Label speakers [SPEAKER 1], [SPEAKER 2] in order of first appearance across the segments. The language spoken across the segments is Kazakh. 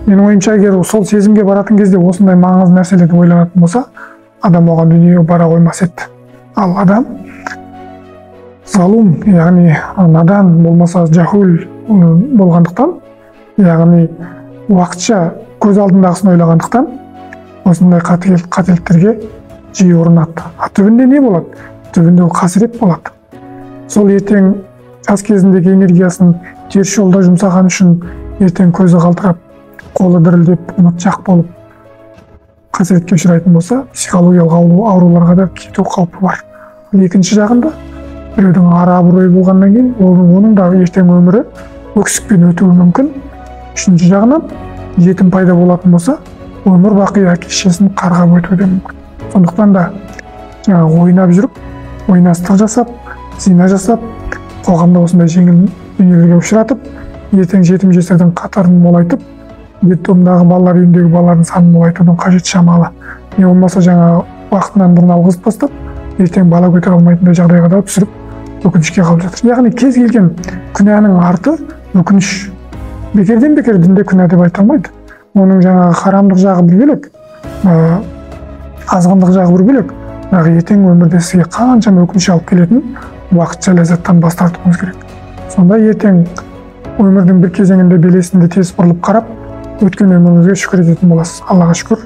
[SPEAKER 1] Менің ойымша, егер сол сезімге баратын кезде осындай маңызды нәрселерді ойланатын болса, адам оған дүниеге бара қоймас еді. Ал адам залум, яғни надан болмаса жахул болғандықтан, яғни уақытша көз алдындағысын ойлағандықтан осындай қателіктерге жиі ұрынады. А түбінде не болады? Түбінде ол қасірет болады. Сол ертең жас кезіндегі энергиясын теріс жолда жұмсаған үшін ертең көзі қалтырап, қолы дірілдеп, ұмытшақ болып қасіретке ұшырайтын болса, психологиялық ауруларға да кету қаупі бар. Ал екінші жағында біреудің ары абыройы болғаннан кейін оның да ертең өмірі өксікпен өтуі мүмкін. Үшінші жағынан жетім пайда болатын болса, өмір бақи әке шешесін қарғап өтуі де мүмкін. Сондықтан да жаңағы ойнап жүріп, ойнастық жасап, зина жасап, қоғамда осындай жеңіл дүниелерге ұшыратып, ертең жетім жесірдің қатарын молайтып, детдомдағы балалар үйіндегі балалардың санын молайтудың қажеті шамалы. Не болмаса жаңағы уақытынан бұрын алғызып тастап, ертең бала көтере алмайтындай жағдайға да түсіріп, өкінішке қалып жатыр. Яғни кез келген күнәнің арты өкініш. Бекерден бекер дінде күнә деп айта алмайды. Оның жаңағы харамдық жағы бір бөлек, азғындық жағы бір бөлек, бірақ ертең өмірде сізге қаншама өкініш алып келетін уақытша ләззаттан бас тартуыңыз керек. Сонда ертең өмірдің бір кезеңінде белесінде теріс бұрылып қарап, өткен өміріңізге шүкір ететін боласыз. Аллаға шүкір,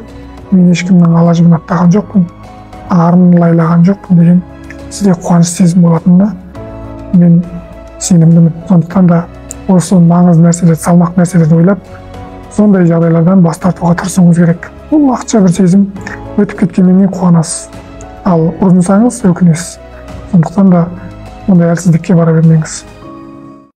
[SPEAKER 1] мен ешкімнің ала жібін аттаған жоқпын, арын лайлаған жоқпын деген сізде қуаныш сезім болатынына мен сенімдімін. Сондықтан да осы маңызды нәрселерді, салмақты нәрселерді ойлап, сондай жағдайлардан бас тартуға тырысуыңыз керек. Бұл уақытша бір сезім, өтіп кеткеннен кейін қуанасыз, ал ұрынсаңыз өкінесіз. Сондықтан да ондай әлсіздікке бара бермеңіз.